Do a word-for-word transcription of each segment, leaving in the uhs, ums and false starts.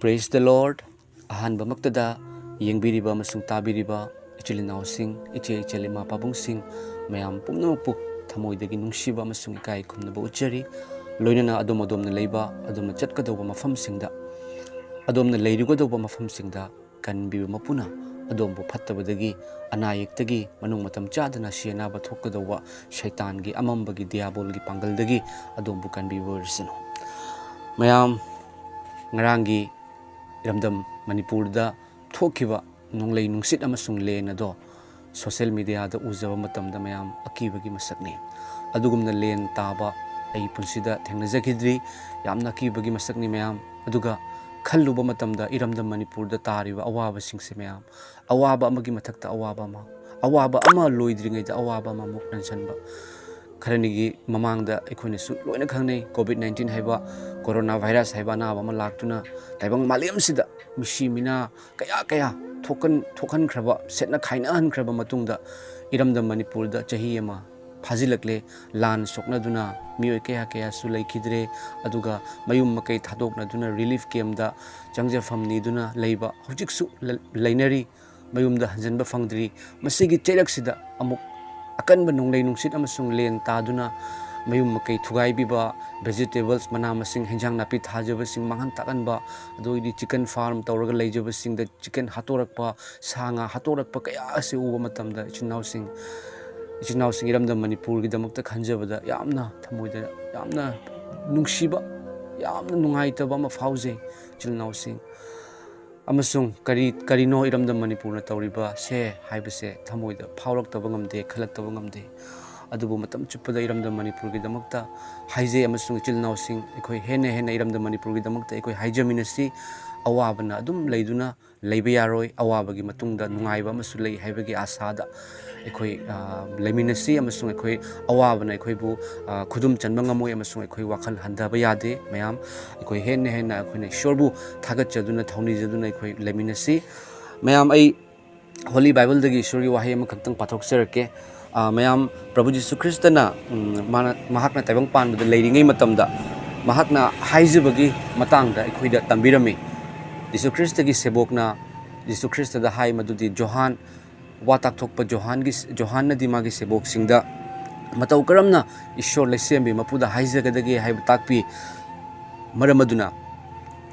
Praise the Lord. ꯑꯍꯥꯟꯕꯃꯛꯇꯗ ꯌꯦꯡꯕꯤꯔꯤꯕ ꯑꯃꯁꯨꯡ ꯇꯥꯕꯤꯔꯤꯕ ꯏꯆꯤꯜ ꯏꯅꯥꯎꯁꯤꯡ, ꯏꯆꯦ ꯏꯆꯜ, ꯏꯃꯥ ꯄꯥꯕꯨꯡꯁꯤꯡ, ꯃꯌꯥꯝ ꯄꯨꯝꯅꯃꯛꯄꯨ ꯊꯃꯣꯏꯗꯒꯤ ꯅꯨꯡꯁꯤꯕ ꯑꯃꯁꯨꯡ ꯏꯀꯥꯏ ꯈꯨꯝꯅꯕ ꯎꯠꯆꯔꯤ꯫ ꯂꯣꯏꯅꯅ ꯑꯗꯣꯝ ꯑꯗꯣꯝꯅ ꯂꯩꯕ, ꯑꯗꯣꯝꯅ ꯆꯠꯀꯗꯧꯕ ꯃꯐꯝꯁꯤꯡꯗ, ꯑꯗꯣꯝꯅ ꯂꯩꯔꯨꯒꯗꯧꯕ ꯃꯐꯝꯁꯤꯡꯗ ꯀꯟꯕꯤꯕ ꯃꯄꯨꯅ ꯑꯗꯣꯝꯕꯨ ꯐꯠꯇꯕꯗꯒꯤ, ꯑꯅꯥ ꯑꯌꯦꯛꯇꯒꯤ, ꯃꯅꯨꯡ ꯃꯇꯝ ꯆꯥꯗꯅ ꯁꯤ ꯑꯅꯥꯕ ꯊꯣꯛꯀꯗꯧꯕ ꯁꯩꯇꯥꯟꯒꯤ ꯑꯃꯝꯕꯒꯤ ꯗꯤꯌꯥꯕꯣꯜꯒꯤ ꯄꯥꯡꯒꯜꯗꯒꯤ ꯑꯗꯣꯝꯕꯨ ꯀꯟꯕꯤꯕ ꯑꯣꯏꯔꯁꯅꯨ꯫ ꯃꯌꯥꯝ, ꯉꯔꯥꯡꯒꯤ ꯏꯔꯝꯗꯝ ꯃꯅꯤꯄꯨꯔꯗ ꯊꯣꯛꯈꯤꯕ ꯅꯣꯡꯂꯩ ꯅꯨꯡꯁꯤꯠ ꯑꯃꯁꯨꯡ ꯂꯦꯟ ꯑꯗꯣ social mediaꯗ ꯎꯖꯕ ꯃꯇꯝꯗ ꯃꯌꯥꯝ ꯑꯀꯤꯕꯒꯤ ꯃꯁꯛꯅꯤ꯫ ꯑꯗꯨꯒꯨꯝꯅ ꯂꯦꯟ ꯇꯥꯕ ꯑꯩ ꯄꯨꯟꯁꯤꯗ ꯊꯦꯡꯅꯖꯈꯤꯗ꯭ꯔꯤ꯫ ꯌꯥꯝꯅ ꯑꯀꯤꯕꯒꯤ ꯃꯁꯛꯅꯤ ꯃꯌꯥꯝ꯫ ꯑꯗꯨꯒ ꯈꯜꯂꯨꯕ ꯃꯇꯝꯗ ꯏꯔꯝꯗꯝ ꯃꯅꯤꯄꯨꯔꯗ ꯇꯥꯔꯤꯕ ꯑꯋꯥꯕꯁꯤꯡꯁꯦ ꯃꯌꯥꯝ, ꯑꯋꯥꯕ ꯑꯃꯒꯤ ꯃꯊꯛꯇ ꯑꯋꯥꯕ ꯑꯃ, ꯑꯋꯥꯕ ꯑꯃ ꯂꯣꯏꯗ꯭ꯔꯤꯉꯩꯗ ꯑꯋꯥꯕ ꯑꯃꯃꯨꯛ ꯅꯟꯁꯟꯕ꯫ ꯈꯔꯅꯤꯒꯤ ꯃꯃꯥꯡꯗ ꯑꯩꯈꯣꯏꯅꯁꯨ ꯂꯣꯏꯅ ꯈꯪꯅꯩ, COVID nineteen ꯍꯥꯏꯕ, corona virus ꯍꯥꯏꯕ ꯑꯅꯥꯕ ꯑꯃ ꯂꯥꯛꯇꯨꯅ ꯇꯥꯏꯕꯪ ꯃꯥꯂꯦꯝꯁꯤꯗ ꯃꯤꯁꯤ ꯃꯤꯅꯥ ꯀꯌꯥ ꯀꯌꯥ ꯊꯣꯛꯍꯟ-, ꯊꯣꯛꯍꯟꯈ꯭ꯔꯕ, ꯁꯦꯠꯅ ꯈꯥꯏꯅꯍꯟꯈ꯭ꯔꯕ ꯃꯇꯨꯡꯗ ꯏꯔꯝꯗꯝ ꯃꯅꯤꯄꯨꯔꯗ ꯆꯍꯤ ꯑꯃ ꯐꯥꯖꯤꯜꯂꯛꯂꯦ꯫ ꯂꯥꯟ ꯁꯣꯛꯅꯗꯨꯅ ꯃꯤꯑꯣꯏ ꯀꯌꯥ ꯀꯌꯥꯁꯨ ꯂꯩꯈꯤꯗ꯭ꯔꯦ꯫ ꯑꯗꯨꯒ ꯃꯌꯨꯝ ꯃꯀꯩ ꯊꯥꯗꯣꯛꯅꯗꯨꯅ relief campꯇ ꯆꯪꯖꯐꯝ ꯅꯤꯗꯨꯅ ꯂꯩꯕ ꯍꯧꯖꯤꯛꯁꯨ ꯂ-, ꯂꯩꯅꯔꯤ꯫ ꯃꯌꯨꯝꯗ ꯍꯟꯖꯤꯟꯕ ꯐꯪꯗ꯭ꯔꯤ꯫ ꯃꯁꯤꯒꯤ ꯆꯩꯔꯛꯁꯤꯗ ꯑꯃꯨꯛ ꯑꯀꯟꯕ ꯅꯣꯡꯂꯩ ꯅꯨꯡꯁꯤꯠ ꯑꯃꯁꯨꯡ ꯂꯦꯟ ꯇꯥꯗꯨꯅ ꯃꯌꯨꯝ ꯃꯀꯩ ꯊꯨꯒꯥꯏꯕꯤꯕ, vegetables, ꯃꯅꯥ ꯃꯁꯤꯡ, ꯍꯦꯟꯖꯥꯡ ꯅꯥꯄꯤ ꯊꯥꯖꯕꯁꯤꯡ ꯃꯥꯡꯍꯟ ꯇꯥꯛꯍꯟꯕ, ꯑꯗꯨ ꯑꯣꯏꯔꯗꯤ chicken farm ꯇꯧꯔꯒ ꯂꯩꯖꯕꯁꯤꯡꯗ chicken ꯍꯥꯠꯇꯣꯔꯛꯄ, ꯁꯥ ꯉꯥ ꯍꯥꯠꯇꯣꯔꯛꯄ ꯀꯌꯥ ꯑꯁꯤ ꯎꯕ ꯃꯇꯝꯗ ꯏꯆꯤꯟ ꯏꯅꯥꯎꯁꯤꯡ, ꯏꯆꯤꯟ ꯏꯅꯥꯎꯁꯤꯡ ꯏꯔꯝꯗꯝ ꯃꯅꯤꯄꯨꯔꯒꯤꯗꯃꯛꯇ ꯈꯟꯖꯕꯗ ꯌꯥꯝꯅ ꯊꯃꯣꯏꯗ ꯌꯥꯝꯅ ꯅꯨꯡꯁꯤꯕ, ꯌꯥꯝꯅ ꯅꯨꯡꯉꯥꯏꯇꯕ ꯑꯃ ꯐꯥꯎꯖꯩ ꯏꯆꯤꯜ ꯏꯅꯥꯎꯁꯤꯡ꯫ ꯑꯃꯁꯨꯡ ꯀꯔꯤ, ꯀꯔꯤꯅꯣ ꯏꯔꯝꯗꯝ ꯃꯅꯤꯄꯨꯔꯅ ꯇꯧꯔꯤꯕꯁꯦ ꯍꯥꯏꯕꯁꯦ ꯊꯃꯣꯏꯗ ꯐꯥꯎꯔꯛꯇꯕ ꯉꯝꯗꯦ, ꯈꯜꯂꯛꯇꯕ ꯉꯝꯗꯦ꯫ ꯑꯗꯨꯕꯨ ꯃꯇꯝ ꯆꯨꯞꯄꯗ ꯏꯔꯝꯗꯝ ꯃꯅꯤꯄꯨꯔꯒꯤꯗꯃꯛꯇ ꯍꯥꯏꯖꯩ, ꯑꯃꯁꯨꯡ ꯏꯆꯤꯜ ꯏꯅꯥꯎꯁꯤꯡ, ꯑꯩꯈꯣꯏ ꯍꯦꯟꯅ ꯍꯦꯟꯅ ꯏꯔꯝꯗꯝ ꯃꯅꯤꯄꯨꯔꯒꯤꯗꯃꯛꯇ ꯑꯩꯈꯣꯏ ꯍꯥꯏꯖꯃꯤꯟꯅꯁꯤ꯫ ꯑꯋꯥꯕꯅ ꯑꯗꯨꯝ ꯂꯩꯗꯨꯅ ꯂꯩꯕ ꯌꯥꯔꯣꯏ꯫ ꯑꯋꯥꯕꯒꯤ ꯃꯇꯨꯡꯗ ꯅꯨꯡꯉꯥꯏꯕ ꯑꯃꯁꯨ ꯂꯩ ꯍꯥꯏꯕꯒꯤ ꯑꯥꯁꯥꯗ ꯑꯩꯈꯣꯏ, ꯑ, ꯂꯩꯃꯤꯟꯅꯁꯤ, ꯑꯃꯁꯨꯡ ꯑꯩꯈꯣꯏ ꯑꯋꯥꯕꯅ ꯑꯩꯈꯣꯏꯕꯨ, ꯑ, ꯈꯨꯗꯨꯝ ꯆꯟꯕ ꯉꯝꯃꯣꯏ, ꯑꯃꯁꯨꯡ ꯑꯩꯈꯣꯏ ꯋꯥꯈꯜ ꯍꯟꯊꯕ ꯌꯥꯗꯦ꯫ ꯃꯌꯥꯝ, ꯑꯩꯈꯣꯏ ꯍꯦꯟꯅ ꯍꯦꯟꯅ ꯑꯩꯈꯣꯏꯅ ꯏꯁꯣꯔꯕꯨ ꯊꯥꯒꯠꯆꯗꯨꯅ, ꯊꯧꯅꯤꯖꯗꯨꯅ ꯑꯩꯈꯣꯏ ꯂꯩꯃꯤꯟꯅꯁꯤ꯫ ꯃꯌꯥꯝ, ꯑꯩ Holy Bibleꯗꯒꯤ ꯏꯁꯣꯔꯒꯤ ꯋꯥꯍꯩ ꯑꯃꯈꯛꯇꯪ ꯄꯥꯊꯣꯛꯆꯔꯛꯀꯦ꯫ ꯑ, ꯃꯌꯥꯝ, ꯄ꯭ꯔꯚꯨ ꯖꯤꯁꯨ ꯈ꯭ꯔꯤꯁꯇꯅ, ꯎꯝ, ꯃꯥꯅ, ꯃꯍꯥꯛꯅ ꯇꯥꯏꯕꯪ ꯄꯥꯟꯕꯗ ꯂꯩꯔꯤꯉꯩ ꯃꯇꯝꯗ ꯃꯍꯥꯛꯅ ꯍꯥꯏꯖꯕꯒꯤ ꯃꯇꯥꯡꯗ ꯑꯩꯈꯣꯏꯗ ꯇꯝꯕꯤꯔꯝꯃꯤ꯫ ꯖꯤꯁꯨ ꯈ꯭ꯔꯤꯁꯇꯒꯤ ꯁꯦꯕꯣꯛꯅ ꯖꯤꯁꯨ ꯈ꯭ꯔꯤꯁꯇꯗ ꯍꯥꯏ ꯃꯗꯨꯗꯤ ꯖꯣꯍꯥꯟ, ꯋꯥ ꯇꯥꯛꯊꯣꯛꯄ ꯖꯣꯍꯥꯟꯒꯤ, ꯖꯣꯍꯥꯟꯅꯗꯤ ꯃꯥꯒꯤ ꯁꯦꯕꯣꯛꯁꯤꯡꯗ ꯃꯇꯧ ꯀꯔꯝꯅ ꯏꯁꯣꯔ ꯂꯩꯁꯦꯝꯕꯤ ꯃꯄꯨꯗ ꯍꯥꯏꯖꯒꯗꯒꯦ ꯍꯥꯏꯕ ꯇꯥꯛꯄꯤ꯫ ꯃꯔꯝ ꯑꯗꯨꯅ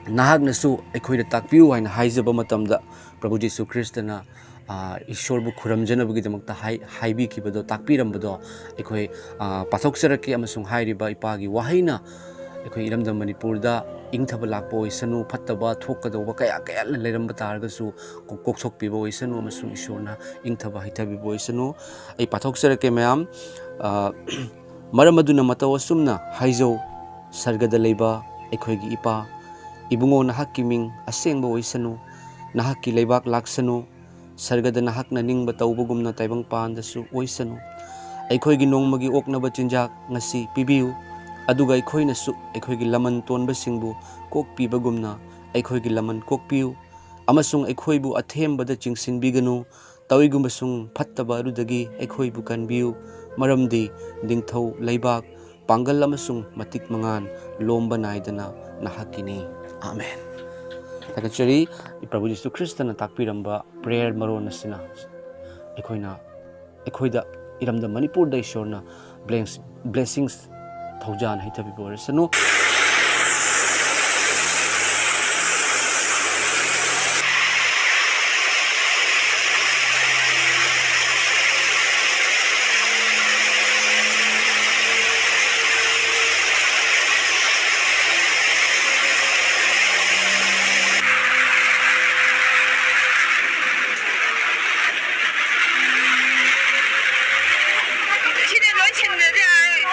ꯅꯍꯥꯛꯅꯁꯨ ꯑꯩꯈꯣꯏꯗ ꯇꯥꯛꯄꯤꯌꯨ ꯍꯥꯏꯅ ꯍꯥꯏꯖꯕ ꯃꯇꯝꯗ ꯄ꯭ꯔꯚꯨ ꯖꯤꯁꯨ ꯈ꯭ꯔꯤꯁꯇꯅ, ꯑ, ꯏꯁꯣꯔꯕꯨ ꯈꯨꯔꯨꯝꯖꯅꯕꯒꯤꯗꯃꯛꯇ ꯍꯥꯏ-, ꯍꯥꯏꯕꯤꯈꯤꯕꯗꯣ, ꯇꯥꯛꯄꯤꯔꯝꯕꯗꯣ ꯑꯩꯈꯣꯏ, ꯑ, ꯄꯥꯊꯣꯛꯆꯔꯛꯀꯦ꯫ ꯑꯃꯁꯨꯡ ꯍꯥꯏꯔꯤꯕ ꯏꯄꯥꯒꯤ ꯋꯥꯍꯩꯅ ꯑꯩꯈꯣꯏ ꯏꯔꯝꯗꯝ ꯃꯅꯤꯄꯨꯔꯗ ꯏꯪꯊꯕ ꯂꯥꯛꯄ ꯑꯣꯏꯁꯅꯨ, ꯐꯠꯇꯕ ꯊꯣꯛꯀꯗꯧꯕ ꯀꯌꯥ ꯀꯌꯥ ꯂꯩꯔꯝꯕ ꯇꯥꯔꯒꯁꯨ ꯀꯣꯛ-, ꯀꯣꯛꯊꯣꯛꯄꯤꯕ ꯑꯣꯏꯁꯅꯨ, ꯑꯃꯁꯨꯡ ꯏꯁꯣꯔꯅ ꯏꯪꯊꯕ ꯍꯩꯊꯕꯤꯕ ꯑꯣꯏꯁꯅꯨ꯫ ꯑꯩ ꯄꯥꯊꯣꯛꯆꯔꯛꯀꯦ ꯃꯌꯥꯝ꯫ ꯑ, ꯃꯔꯝ ꯑꯗꯨꯅ ꯃꯇꯧ ꯑꯁꯨꯝꯅ ꯍꯥꯏꯖꯧ, ꯁꯔꯒꯗ ꯂꯩꯕ ꯑꯩꯈꯣꯏꯒꯤ ꯏꯄꯥ, ꯏꯕꯨꯡꯉꯣ, ꯅꯍꯥꯛꯀꯤ ꯃꯤꯡ ꯑꯁꯦꯡꯕ ꯑꯣꯏꯁꯅꯨ, ꯅꯍꯥꯛꯀꯤ ꯂꯩꯕꯥꯛ ꯂꯥꯛꯁꯅꯨ, ꯁꯔꯒꯗ ꯅꯍꯥꯛꯅ ꯅꯤꯡꯕ ꯇꯧꯕꯒꯨꯝꯅ ꯇꯥꯏꯕꯪꯄꯥꯟꯗꯁꯨ ꯑꯣꯏꯁꯅꯨ꯫ ꯑꯩꯈꯣꯏꯒꯤ ꯅꯣꯡꯃꯒꯤ ꯑꯣꯛꯅꯕ ꯆꯤꯟꯖꯥꯛ ꯉꯁꯤ ꯄꯤꯕꯤꯌꯨ, ꯑꯗꯨꯒ ꯑꯩꯈꯣꯏꯅꯁꯨ ꯑꯩꯈꯣꯏꯒꯤ ꯂꯃꯟ ꯇꯣꯟꯕꯁꯤꯡꯕꯨ ꯀꯣꯛꯄꯤꯕꯒꯨꯝꯅ ꯑꯩꯈꯣꯏꯒꯤ ꯂꯃꯟ ꯀꯣꯛꯄꯤꯌꯨ, ꯑꯃꯁꯨꯡ ꯑꯩꯈꯣꯏꯕꯨ ꯑꯊꯦꯝꯕꯗ ꯆꯤꯡꯁꯤꯟꯕꯤꯒꯅꯨ, ꯇꯧꯏꯒꯨꯝꯕꯁꯨꯡ ꯐꯠꯇꯕ ꯑꯗꯨꯗꯒꯤ ꯑꯩꯈꯣꯏꯕꯨ ꯀꯟꯕꯤꯌꯨ, ꯃꯔꯝꯗꯤ ꯅꯤꯡꯊꯧ, ꯂꯩꯕꯥꯛ, ꯄꯥꯡꯒꯜ ꯑꯃꯁꯨꯡ ꯃꯇꯤꯛ ꯃꯉꯥꯜ ꯂꯣꯝꯕ ꯅꯥꯏꯗꯅ ꯅꯍꯥꯛꯀꯤꯅꯤ꯫ ꯑꯥꯃꯦꯟ꯫ ꯊꯥꯒꯠꯆꯔꯤ꯫ ꯄ꯭ꯔꯚꯨ ꯖꯤꯁꯨ ꯈ꯭ꯔꯤꯁꯇꯅ ꯇꯥꯛꯄꯤꯔꯝꯕ prayer ꯃꯔꯣꯟ ꯑꯁꯤꯅ ꯑꯩꯈꯣꯏꯅ, ꯑꯩꯈꯣꯏꯗ, ꯏꯔꯝꯗꯝ ꯃꯅꯤꯄꯨꯔꯗ ꯏꯁꯣꯔꯅ bless-, blessings ꯊꯧꯖꯥꯜ ꯍꯩꯊꯕꯤꯕ ꯑꯣꯏꯔꯁꯅꯨ꯫ ꯁꯤꯗꯤ ꯂꯣꯏ ꯁꯤꯟꯗ꯭ꯔꯗꯤ ꯌꯥꯔꯣꯏ꯫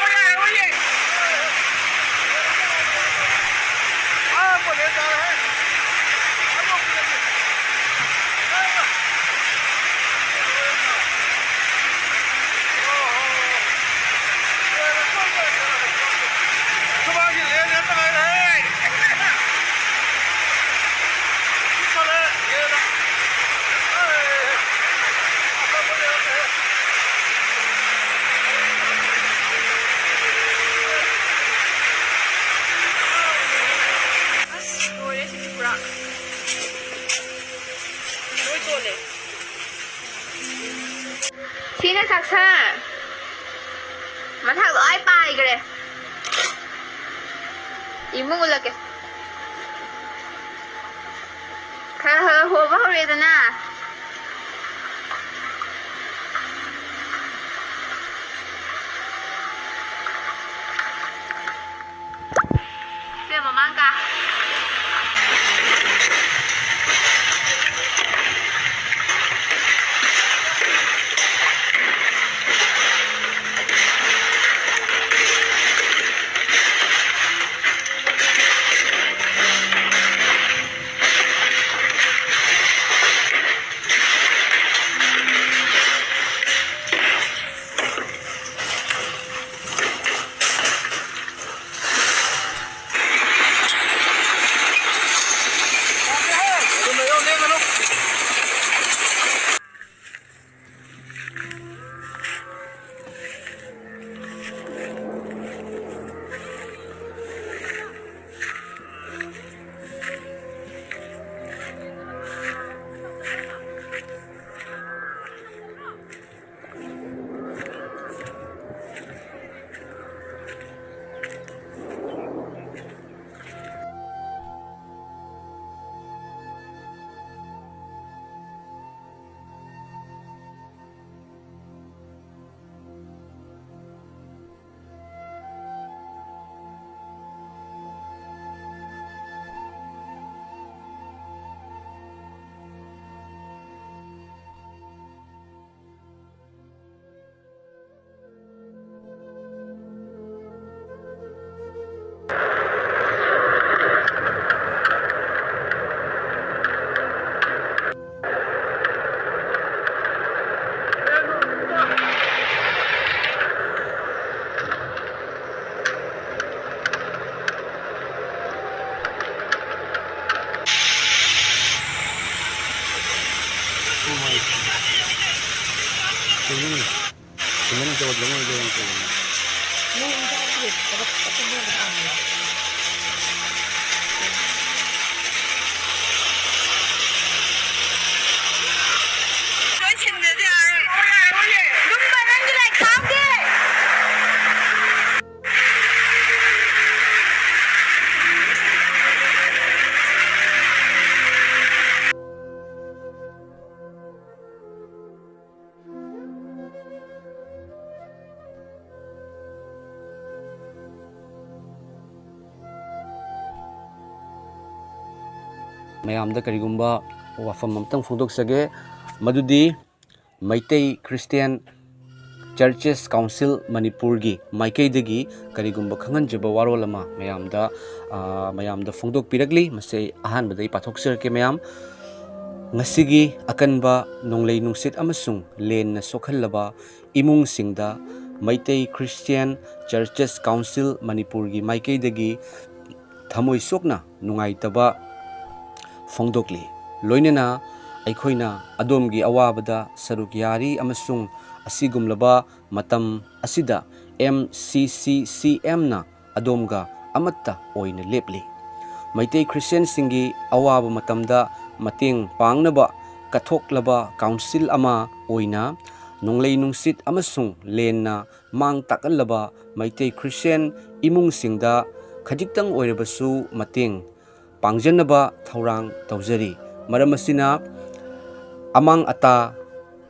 ꯑꯁ, ꯂꯣꯏꯔꯦ ꯁꯤꯗꯤ ꯄꯨꯔꯥ꯫ ꯁꯤꯅ ꯆꯥꯛꯁꯪ꯫ ꯃꯊꯛ ꯂꯣꯏ ꯄꯥꯏꯈ꯭ꯔꯦ꯫ ꯏꯃꯨꯡ ꯎꯠꯂꯛꯀꯦ꯫ ꯈꯔ ꯈꯔ ꯍꯣꯕ ꯍꯧꯔꯦꯗꯅ꯫ ꯁꯦ ꯃꯃꯥꯡ ꯀꯥ꯫ ꯃꯌꯥꯝꯗ ꯀꯔꯤꯒꯨꯝꯕ ꯋꯥꯐꯝ ꯑꯃꯇꯪ ꯐꯣꯡꯗꯣꯛꯆꯒꯦ, ꯃꯗꯨꯗꯤ ꯃꯩꯇꯩ Christian Churches Council ꯃꯅꯤꯄꯨꯔꯒꯤ ꯃꯥꯏꯀꯩꯗꯒꯤ ꯀꯔꯤꯒꯨꯝꯕ ꯈꯪꯍꯟꯖꯕ ꯋꯥꯔꯣꯜ ꯑꯃ ꯃꯌꯥꯝꯗ, ꯑ, ꯃꯌꯥꯝꯗ ꯐꯣꯡꯗꯣꯛꯄꯤꯔꯛꯂꯤ꯫ ꯃꯁꯤ ꯑꯩ ꯑꯍꯥꯟꯕꯗ ꯑꯩ ꯄꯥꯊꯣꯛꯆꯔꯛꯀꯦ ꯃꯌꯥꯝ꯫ ꯉꯁꯤꯒꯤ ꯑꯀꯟꯕ ꯅꯣꯡꯂꯩ ꯅꯨꯡꯁꯤꯠ ꯑꯃꯁꯨꯡ ꯂꯦꯟꯅ ꯁꯣꯛꯍꯜꯂꯕ ꯏꯃꯨꯡꯁꯤꯡꯗ ꯃꯩꯇꯩ Christian Churches Council ꯃꯅꯤꯄꯨꯔꯒꯤ ꯃꯥꯏꯀꯩꯗꯒꯤ ꯊꯃꯣꯏ ꯁꯣꯛꯅ ꯅꯨꯡꯉꯥꯏꯇꯕ ꯐꯣꯡꯗꯣꯛꯂꯤ꯫ ꯂꯣꯏꯅꯅ ꯑꯩꯈꯣꯏꯅ ꯑꯗꯣꯝꯒꯤ ꯑꯋꯥꯕꯗ ꯁꯔꯨꯛ ꯌꯥꯔꯤ ꯑꯃꯁꯨꯡ ꯑꯁꯤꯒꯨꯝꯂꯕ ꯃꯇꯝ ꯑꯁꯤꯗ MCCCMꯅ ꯑꯗꯣꯝꯒ ꯑꯃꯠꯇ ꯑꯣꯏꯅ ꯂꯦꯞꯂꯤ꯫ ꯃꯩꯇꯩ Christianꯁꯤꯡꯒꯤ ꯑꯋꯥꯕ ꯃꯇꯝꯗ ꯃꯇꯦꯡ ꯄꯥꯡꯅꯕ ꯀꯠꯊꯣꯛꯂꯕ council ꯑꯃ ꯑꯣꯏꯅ ꯅꯣꯡꯂꯩ ꯅꯨꯡꯁꯤꯠ ꯑꯃꯁꯨꯡ ꯂꯦꯟꯅ ꯃꯥꯡ ꯇꯥꯛꯍꯜꯂꯕ ꯃꯩꯇꯩ Christian ꯏꯃꯨꯡꯁꯤꯡꯗ ꯈꯖꯤꯛꯇꯪ ꯑꯣꯏꯔꯕꯁꯨ ꯃꯇꯦꯡ ꯄꯥꯡꯖꯅꯕ ꯊꯧꯔꯥꯡ ꯇꯧꯖꯔꯤ꯫ ꯃꯔꯝ ꯑꯁꯤꯅ, ꯑꯃꯥꯡ ꯑꯇꯥ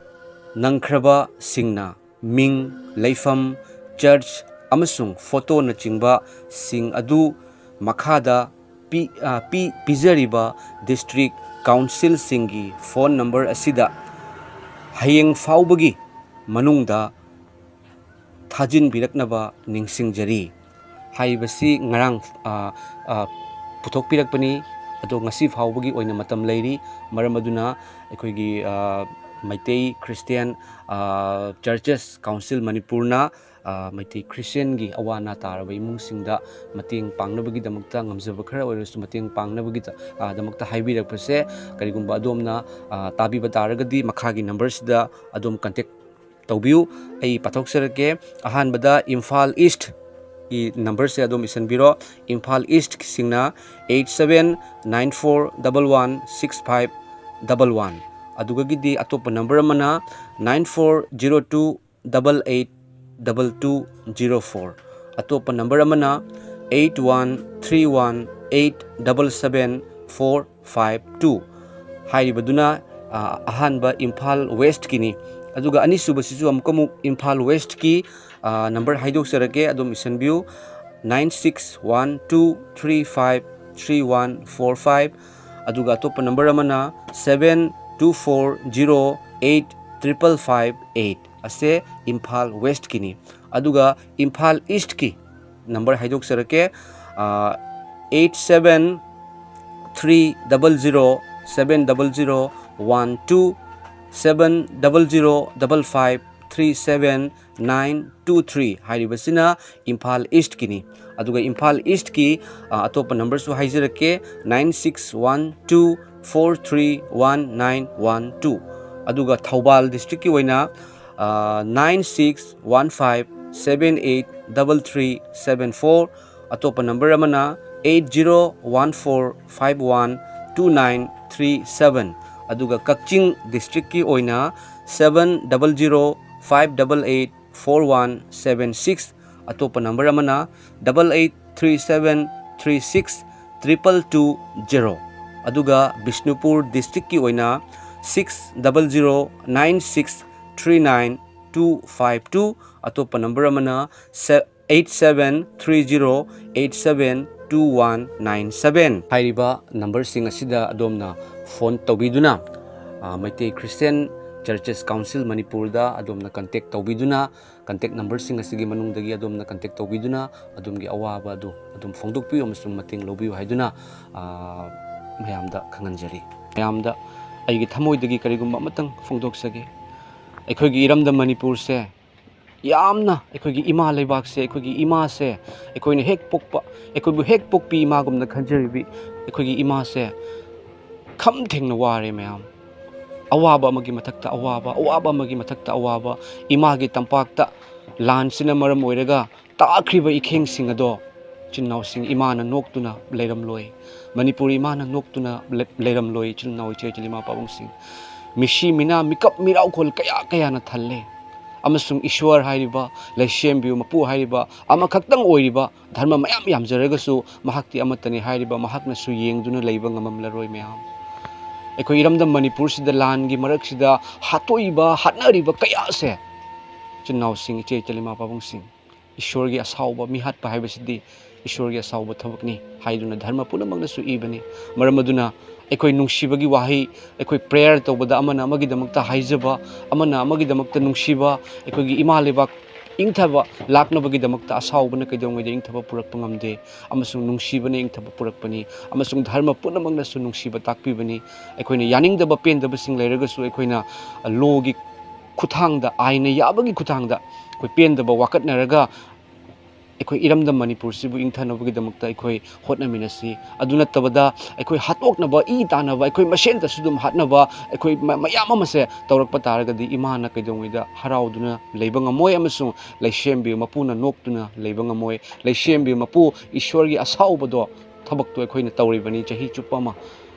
ꯅꯪꯈ꯭ꯔꯕꯁꯤꯡꯅ ꯃꯤꯡ, ꯂꯩꯐꯝ, church ꯑꯃꯁꯨꯡ photoꯅꯆꯤꯡꯕꯁꯤꯡ ꯑꯗꯨ ꯃꯈꯥꯗ ꯄꯤ-, ꯑ, ꯄꯤ-, ꯄꯤꯖꯔꯤꯕ district councilꯁꯤꯡꯒꯤ phone number ꯑꯁꯤꯗ ꯍꯌꯦꯡ ꯐꯥꯎꯕꯒꯤ ꯃꯅꯨꯡꯗ ꯊꯥꯖꯤꯟꯕꯤꯔꯛꯅꯕ ꯅꯤꯡꯁꯤꯡꯖꯔꯤ꯫ ꯍꯥꯏꯔꯤꯕꯁꯤ ꯉꯔꯥꯡ, ꯑ, ꯑ, ꯄꯨꯊꯣꯛꯄꯤꯔꯛꯄꯅꯤ, ꯑꯗꯣ ꯉꯁꯤ ꯐꯥꯎꯕꯒꯤ ꯑꯣꯏꯅ ꯃꯇꯝ ꯂꯩꯔꯤ꯫ ꯃꯔꯝ ꯑꯗꯨꯅ ꯑꯩꯈꯣꯏꯒꯤ, ꯑ, ꯃꯩꯇꯩ Christian, ꯑ, Churches Council ꯃꯅꯤꯄꯨꯔꯅ, ꯑ, ꯃꯩꯇꯩ Christianꯒꯤ ꯑꯋꯥ ꯑꯅꯥ ꯇꯥꯔꯕ ꯏꯃꯨꯡꯁꯤꯡꯗ ꯃꯇꯦꯡ ꯄꯥꯡꯅꯕꯒꯤꯗꯃꯛꯇ, ꯉꯝꯖꯕ ꯈꯔ ꯑꯣꯏꯔꯁꯨ ꯃꯇꯦꯡ ꯄꯥꯡꯅꯕꯒꯤꯗ-, ꯑ, ꯗꯃꯛꯇ ꯍꯥꯏꯕꯤꯔꯛꯄꯁꯦ, ꯀꯔꯤꯒꯨꯝꯕ ꯑꯗꯣꯝꯅ, ꯑ, ꯇꯥꯕꯤꯕ ꯇꯥꯔꯒꯗꯤ ꯃꯈꯥꯒꯤ numberꯁꯤꯗ ꯑꯗꯣꯝ contact ꯇꯧꯕꯤꯌꯨ꯫ ꯑꯩ ꯄꯥꯊꯣꯛꯆꯔꯛꯀꯦ꯫ ꯑꯍꯥꯟꯕꯗ ꯏꯝꯐꯥꯜ Eastꯀꯤ numberꯁꯦ ꯑꯗꯨꯝ ꯏꯁꯤꯟꯕꯤꯔꯣ꯫ Imphal Eastꯁꯤꯡꯅ eight seven nine four double one six five double one꯫ ꯑꯗꯨꯒꯒꯤꯗꯤ ꯑꯇꯣꯞꯄ number ꯑꯃꯅ nine four zero two double eight double two zero four꯫ ꯑꯇꯣꯞꯄ number ꯑꯃꯅ eight one three one eight double seven four five two꯫ ꯍꯥꯏꯔꯤꯕꯗꯨꯅ, ꯑ, ꯑꯍꯥꯟꯕ ꯏꯝꯐꯥꯜ Westꯀꯤꯅꯤ꯫ ꯑꯗꯨꯒ ꯑꯅꯤꯁꯨꯕꯁꯤꯁꯨ ꯑꯃꯨꯛꯀ ꯑꯃꯨꯛ ꯏꯝꯐꯥꯜ Westꯀꯤ, ꯑ, number ꯍꯥꯏꯗꯣꯛꯆꯔꯛꯀꯦ, ꯑꯗꯨꯝ ꯏꯁꯤꯟꯕꯤꯌꯨ, nine six one two three five three one four five꯫ ꯑꯗꯨꯒ ꯑꯇꯣꯞꯄ ꯅꯝꯕꯔ ꯑꯃꯅ seven two four zero eight triple five eight, ꯑꯁꯦ ꯏꯝꯐꯥꯜ ꯋꯦꯁ꯭ꯠꯀꯤꯅꯤ꯫ ꯑꯗꯨꯒ ꯏꯝꯐꯥꯜ ꯏꯁ꯭ꯠꯀꯤ ꯅꯝꯕꯔ ꯍꯥꯏꯗꯣꯛꯆꯔꯛꯀꯦ, eight seven three double zero seven double zero one two, seven double zero double five three seven nine two three ꯍꯥꯏꯔꯤꯕꯁꯤꯅ ꯏꯝꯐꯥꯜ ꯏꯁ꯭ꯠꯀꯤꯅꯤ꯫ ꯑꯗꯨꯒ ꯏꯝꯐꯥꯜ ꯏꯁ꯭ꯠꯀꯤ, ꯑ, ꯑꯇꯣꯞꯄ ꯅꯝꯕꯔꯁꯨ ꯍꯥꯏꯖꯔꯛꯀꯦ, nine six one two four three one nine one two꯫ ꯑꯗꯨꯒ ꯊꯧꯕꯥꯜ ꯗꯤꯁꯇ꯭ꯔꯤꯛꯀꯤ ꯑꯣꯏꯅ, ꯑ, nine six one five seven eight double three seven four꯫ ꯑꯇꯣꯞꯄ ꯅꯝꯕꯔ ꯑꯃꯅ eight zero one four five one two nine three seven꯫ ꯑꯗꯨꯒ ꯀꯛꯆꯤꯡ ꯗꯤꯁꯇ꯭ꯔꯤꯛꯀꯤ ꯑꯣꯏꯅ seven double zero five double eight four one seven six꯫ ꯑꯇꯣꯞꯄ number ꯑꯃꯅ double eight three seven three six triple two zero꯫ ꯑꯗꯨꯒ ꯕꯤꯁꯅꯨꯄꯨꯔ ꯗꯤꯁꯇ꯭ꯔꯤꯛꯀꯤ ꯑꯣꯏꯅ six double zero nine six three nine two five two꯫ ꯑꯇꯣꯞꯄ number ꯑꯃꯅ eight seven three zero eight seven two one nine seven꯫ ꯍꯥꯏꯔꯤꯕ ꯅꯝꯕꯔꯁꯤꯡ ꯑꯁꯤꯗ ꯑꯗꯣꯝꯅ phone ꯇꯧꯕꯤꯗꯨꯅ, ꯑ, ꯃꯩꯇꯩ ꯈ꯭ꯔꯤꯁꯇꯤꯌꯥꯟ ꯆꯔꯆꯦꯁ ꯀꯥꯎꯟꯁꯤꯜ ꯃꯅꯤꯄꯨꯔꯗ ꯑꯗꯣꯝꯅ ꯀꯟꯇꯦꯛ ꯇꯧꯕꯤꯗꯨꯅ, ꯀꯟꯇꯦꯛ ꯅꯝꯕꯔꯁꯤꯡ ꯑꯁꯤꯒꯤ ꯃꯅꯨꯡꯗꯒꯤ ꯑꯗꯣꯝꯅ ꯀꯟꯇꯦꯛ ꯇꯧꯕꯤꯗꯨꯅ ꯑꯗꯣꯝꯒꯤ ꯑꯋꯥꯕ ꯑꯗꯨ ꯑꯗꯨꯝ ꯐꯣꯡꯗꯣꯛꯄꯤꯌꯨ ꯑꯃꯁꯨꯡ ꯃꯇꯦꯡ ꯂꯧꯕꯤꯌꯨ ꯍꯥꯏꯗꯨꯅ, ꯑ, ꯃꯌꯥꯝꯗ ꯈꯪꯍꯟꯖꯔꯤ꯫ ꯃꯌꯥꯝꯗ ꯑꯩꯒꯤ ꯊꯃꯣꯏꯗꯒꯤ ꯀꯔꯤꯒꯨꯝꯕ ꯑꯃꯇꯪ ꯐꯣꯡꯗꯣꯛꯆꯒꯦ꯫ ꯑꯩꯈꯣꯏꯒꯤ ꯏꯔꯝꯗꯝ ꯃꯅꯤꯄꯨꯔꯁꯦ ꯌꯥꯝꯅ, ꯑꯩꯈꯣꯏꯒꯤ ꯏꯃꯥ ꯂꯩꯕꯥꯛꯁꯦ, ꯑꯩꯈꯣꯏꯒꯤ ꯏꯃꯥꯁꯦ, ꯑꯩꯈꯣꯏꯅ ꯍꯦꯛ ꯄꯣꯛꯄ, ꯑꯩꯈꯣꯏꯕꯨ ꯍꯦꯛ ꯄꯣꯛꯄꯤ ꯏꯃꯥꯒꯨꯝꯅ ꯈꯟꯖꯔꯤꯕꯤ ꯑꯩꯈꯣꯏꯒꯤ ꯏꯃꯥꯁꯦ ꯈꯝ ꯊꯦꯡꯅ ꯋꯥꯔꯦ ꯃꯌꯥꯝ꯫ ꯑꯋꯥꯕ ꯑꯃꯒꯤ ꯃꯊꯛꯇ ꯑꯋꯥꯕ, ꯑꯋꯥꯕ ꯑꯃꯒꯤ ꯃꯊꯛꯇ ꯑꯋꯥꯕ꯫ ꯏꯃꯥꯒꯤ ꯇꯝꯄꯥꯛꯇ ꯂꯥꯟꯁꯤꯅ ꯃꯔꯝ ꯑꯣꯏꯔꯒ ꯇꯥꯈ꯭ꯔꯤꯕ ꯏꯈꯦꯡꯁꯤꯡ ꯑꯗꯣ ꯏꯆꯤꯟ ꯏꯅꯥꯎꯁꯤꯡ, ꯏꯃꯥꯅ ꯅꯣꯛꯇꯨꯅ ꯂꯩꯔꯝꯂꯣꯏ꯫ ꯃꯅꯤꯄꯨꯔ ꯏꯃꯥꯅ ꯅꯣꯛꯇꯨꯅ ꯂꯩ-, ꯂꯩꯔꯝꯂꯣꯏ, ꯏꯆꯤꯟ ꯏꯅꯥꯎ, ꯏꯆꯦ ꯏꯆꯤꯜ, ꯏꯃꯥ ꯄꯥꯕꯨꯡꯁꯤꯡ꯫ ꯃꯤꯁꯤ ꯃꯤꯅꯥ, ꯃꯤꯀꯞ ꯃꯤꯔꯥꯎꯈꯣꯜ ꯀꯌꯥ ꯀꯌꯥꯅ ꯊꯜꯂꯦ꯫ ꯑꯃꯁꯨꯡ ꯏꯁ꯭ꯋꯔ ꯍꯥꯏꯔꯤꯕ, ꯂꯩꯁꯦꯝꯕꯤꯌꯨ ꯃꯄꯨ ꯍꯥꯏꯔꯤꯕ ꯑꯃꯈꯛꯇꯪ ꯑꯣꯏꯔꯤꯕ, ꯙꯔꯃ ꯃꯌꯥꯝ ꯌꯥꯝꯖꯔꯒꯁꯨ ꯃꯍꯥꯛꯇꯤ ꯑꯃꯠꯇꯅꯤ ꯍꯥꯏꯔꯤꯕ ꯃꯍꯥꯛꯅꯁꯨ ꯌꯦꯡꯗꯨꯅ ꯂꯩꯕ ꯉꯝꯂꯝꯂꯔꯣꯏ ꯃꯌꯥꯝ꯫ ꯑꯩꯈꯣꯏ ꯏꯔꯝꯗꯝ ꯃꯅꯤꯄꯨꯔꯁꯤꯗ ꯂꯥꯟꯒꯤ ꯃꯔꯛꯁꯤꯗ ꯍꯥꯠꯇꯣꯛꯏꯕ, ꯍꯥꯠꯅꯔꯤꯕ ꯀꯌꯥꯁꯦ, ꯏꯆꯤꯟ ꯏꯅꯥꯎꯁꯤꯡ, ꯏꯆꯦ ꯏꯆꯜ, ꯏꯃꯥ ꯄꯥꯕꯨꯡꯁꯤꯡ, ꯏꯁ꯭ꯋꯔꯒꯤ ꯑꯁꯥꯎꯕ, ꯃꯤꯍꯥꯠꯄ ꯍꯥꯏꯕꯁꯤꯗꯤ ꯏꯁ꯭ꯋꯔꯒꯤ ꯑꯁꯥꯎꯕ ꯊꯕꯛꯅꯤ ꯍꯥꯏꯗꯨꯅ ꯙꯔꯃ ꯄꯨꯝꯅꯃꯛꯅꯁꯨ ꯏꯕꯅꯤ꯫ ꯃꯔꯝ ꯑꯗꯨꯅ ꯑꯩꯈꯣꯏ ꯅꯨꯡꯁꯤꯕꯒꯤ ꯋꯥꯍꯩ, ꯑꯩꯈꯣꯏ prayer ꯇꯧꯕꯗ ꯑꯃꯅ ꯑꯃꯒꯤꯗꯃꯛꯇ ꯍꯥꯏꯖꯕ, ꯑꯃꯅ ꯑꯃꯒꯤꯗꯃꯛꯇ ꯅꯨꯡꯁꯤꯕ, ꯑꯩꯈꯣꯏꯒꯤ ꯏꯃꯥ ꯂꯩꯕꯥꯛ ꯏꯪꯊꯕ ꯂꯥꯛꯅꯕꯒꯤꯗꯃꯛꯇ ꯑꯁꯥꯎꯕꯅ ꯀꯩꯗꯧꯉꯩꯗ ꯏꯪꯊꯕ ꯄꯨꯔꯛꯄ ꯉꯝꯗꯦ, ꯑꯃꯁꯨꯡ ꯅꯨꯡꯁꯤꯕꯅ ꯏꯪꯊꯕ ꯄꯨꯔꯛꯄꯅꯤ, ꯑꯃꯁꯨꯡ ꯙꯔꯃ ꯄꯨꯝꯅꯃꯛꯅꯁꯨ ꯅꯨꯡꯁꯤꯕ ꯇꯥꯛꯄꯤꯕꯅꯤ꯫ ꯑꯩꯈꯣꯏꯅ ꯌꯥꯅꯤꯡꯗꯕ ꯄꯦꯟꯗꯕꯁꯤꯡ ꯂꯩꯔꯒꯁꯨ ꯑꯩꯈꯣꯏꯅ lawꯒꯤ ꯈꯨꯠꯊꯥꯡꯗ, ꯑꯥꯏꯟꯅ ꯌꯥꯕꯒꯤ ꯈꯨꯠꯊꯥꯡꯗ ꯑꯩꯈꯣꯏ ꯄꯦꯟꯗꯕ ꯋꯥꯀꯠꯅꯔꯒ ꯑꯩꯈꯣꯏ ꯏꯔꯝꯗꯝ ꯃꯅꯤꯄꯨꯔꯁꯤꯕꯨ ꯏꯪꯊꯅꯕꯒꯤꯗꯃꯛꯇ ꯑꯩꯈꯣꯏ ꯍꯣꯠꯅꯃꯤꯟꯅꯁꯤ꯫ ꯑꯗꯨ ꯅꯠꯇꯕꯗ ꯑꯩꯈꯣꯏ ꯍꯥꯠꯇꯣꯛꯅꯕ, ꯏ ꯇꯥꯟꯅꯕ, ꯑꯩꯈꯣꯏ ꯃꯁꯦꯟꯇꯁꯨ ꯑꯗꯨꯝ ꯍꯥꯠꯅꯕ, ꯑꯩꯈꯣꯏ ꯃ-, ꯃꯌꯥꯝ ꯑꯃꯁꯦ ꯇꯧꯔꯛꯄ ꯇꯥꯔꯒꯗꯤ ꯏꯃꯥꯅ ꯀꯩꯗꯧꯉꯩꯗ ꯍꯔꯥꯎꯗꯨꯅ ꯂꯩꯕ ꯉꯝꯃꯣꯏ, ꯑꯃꯁꯨꯡ ꯂꯩꯁꯦꯝꯕꯤ ꯃꯄꯨꯅ ꯅꯣꯛꯇꯨꯅ ꯂꯩꯕ ꯉꯝꯃꯣꯏ꯫ ꯂꯩꯁꯦꯝꯕꯤ ꯃꯄꯨ ꯏꯁꯣꯔꯒꯤ ꯑꯁꯥꯎꯕꯗꯣ, ꯊꯕꯛꯇꯣ ꯑꯩꯈꯣꯏꯅ ꯇꯧꯔꯤꯕꯅꯤ ꯆꯍꯤ ꯆꯨꯞꯄ ꯑꯃ꯫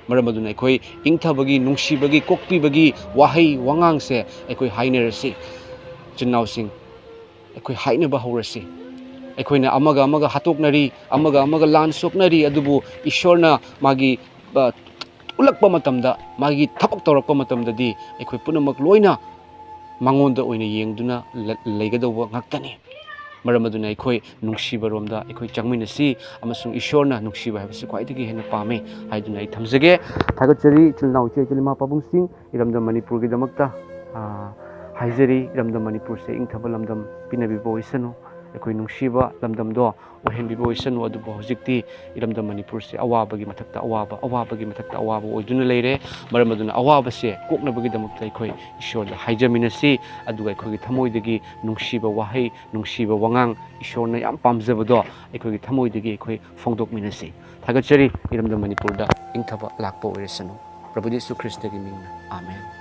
ꯃꯔꯝ ꯑꯗꯨꯅ ꯑꯩꯈꯣꯏ ꯏꯪꯊꯕꯒꯤ, ꯅꯨꯡꯁꯤꯕꯒꯤ, ꯀꯣꯛꯄꯤꯕꯒꯤ ꯋꯥꯍꯩ ꯋꯥꯉꯥꯡꯁꯦ ꯑꯩꯈꯣꯏ ꯍꯥꯏꯅꯔꯁꯤ꯫ ꯏꯆꯤꯟ ꯏꯅꯥꯎꯁꯤꯡ, ꯑꯩꯈꯣꯏ ꯍꯥꯏꯅꯕ ꯍꯧꯔꯁꯤ꯫ ꯑꯩꯈꯣꯏꯅ ꯑꯃꯒ ꯑꯃꯒ ꯍꯥꯠꯇꯣꯛꯅꯔꯤ, ꯑꯃꯒ ꯑꯃꯒ ꯂꯥꯟ ꯁꯣꯛꯅꯔꯤ, ꯑꯗꯨꯕꯨ ꯏꯁꯣꯔꯅ ꯃꯥꯒꯤ, ꯑ, ꯎꯠꯂꯛꯄ ꯃꯇꯝꯗ, ꯃꯥꯒꯤ ꯊꯕꯛ ꯇꯧꯔꯛꯄ ꯃꯇꯝꯗꯗꯤ ꯑꯩꯈꯣꯏ ꯄꯨꯝꯅꯃꯛ ꯂꯣꯏꯅ ꯃꯉꯣꯟꯗ ꯑꯣꯏꯅ ꯌꯦꯡꯗꯨꯅ ꯂ-, ꯂꯩꯒꯗꯧꯕ ꯉꯥꯛꯇꯅꯤ꯫ ꯃꯔꯝ ꯑꯗꯨꯅ ꯑꯩꯈꯣꯏ ꯅꯨꯡꯁꯤꯕꯔꯣꯝꯗ ꯑꯩꯈꯣꯏ ꯆꯪꯃꯤꯟꯅꯁꯤ, ꯑꯃꯁꯨꯡ ꯏꯁꯣꯔꯅ ꯅꯨꯡꯁꯤꯕ ꯍꯥꯏꯕꯁꯤ ꯈ꯭ꯋꯥꯏꯗꯒꯤ ꯍꯦꯟꯅ ꯄꯥꯝꯃꯤ ꯍꯥꯏꯗꯨꯅ ꯑꯩ ꯊꯝꯖꯒꯦ꯫ ꯊꯥꯒꯠꯆꯔꯤ ꯏꯆꯤꯜ ꯏꯅꯥꯎ, ꯏꯆꯦ ꯏꯆꯤꯜ, ꯏꯃꯥ ꯄꯥꯕꯨꯡꯁꯤꯡ, ꯏꯔꯝꯗꯝ ꯃꯅꯤꯄꯨꯔꯒꯤꯗꯃꯛꯇ, ꯑ, ꯍꯥꯏꯖꯔꯤ꯫ ꯏꯔꯝꯗꯝ ꯃꯅꯤꯄꯨꯔꯁꯦ ꯏꯪꯊꯕ ꯂꯝꯗꯝ ꯄꯤꯅꯕꯤꯕ ꯑꯣꯏꯁꯅꯨ꯫ ꯑꯩꯈꯣꯏ ꯅꯨꯡꯁꯤꯕ ꯂꯝꯗꯝꯗꯣ ꯑꯣꯏꯍꯟꯕꯤꯕ ꯑꯣꯏꯁꯅꯨ꯫ ꯑꯗꯨꯕꯨ ꯍꯧꯖꯤꯛꯇꯤ ꯏꯔꯝꯗꯝ ꯃꯅꯤꯄꯨꯔꯁꯦ ꯑꯋꯥꯕꯒꯤ ꯃꯊꯛꯇ ꯑꯋꯥꯕ, ꯑꯋꯥꯕꯒꯤ ꯃꯊꯛꯇ ꯑꯋꯥꯕ ꯑꯣꯏꯗꯨꯅ ꯂꯩꯔꯦ꯫ ꯃꯔꯝ ꯑꯗꯨꯅ ꯑꯋꯥꯕꯁꯦ ꯀꯣꯛꯅꯕꯒꯤꯗꯃꯛꯇ ꯑꯩꯈꯣꯏ ꯏꯁꯣꯔꯗ ꯍꯥꯏꯖꯃꯤꯟꯅꯁꯤ, ꯑꯗꯨꯒ ꯑꯩꯈꯣꯏꯒꯤ ꯊꯃꯣꯏꯗꯒꯤ ꯅꯨꯡꯁꯤꯕ ꯋꯥꯍꯩ, ꯅꯨꯡꯁꯤꯕ ꯋꯥꯉꯥꯡ, ꯏꯁꯣꯔꯅ ꯌꯥꯝ ꯄꯥꯝꯖꯕꯗꯣ ꯑꯩꯈꯣꯏꯒꯤ ꯊꯃꯣꯏꯗꯒꯤ ꯑꯩꯈꯣꯏ ꯐꯣꯡꯗꯣꯛꯃꯤꯟꯅꯁꯤ꯫ ꯊꯥꯒꯠꯆꯔꯤ꯫ ꯏꯔꯝꯗꯝ ꯃꯅꯤꯄꯨꯔꯗ ꯏꯪꯊꯕ ꯂꯥꯛꯄ ꯑꯣꯏꯔꯁꯅꯨ꯫ ꯄ꯭ꯔꯚꯨ ꯌꯤꯁꯨ ꯈ꯭ꯔꯤꯁꯇꯒꯤ ꯃꯤꯡꯅ, ꯑꯥꯃꯦꯟ꯫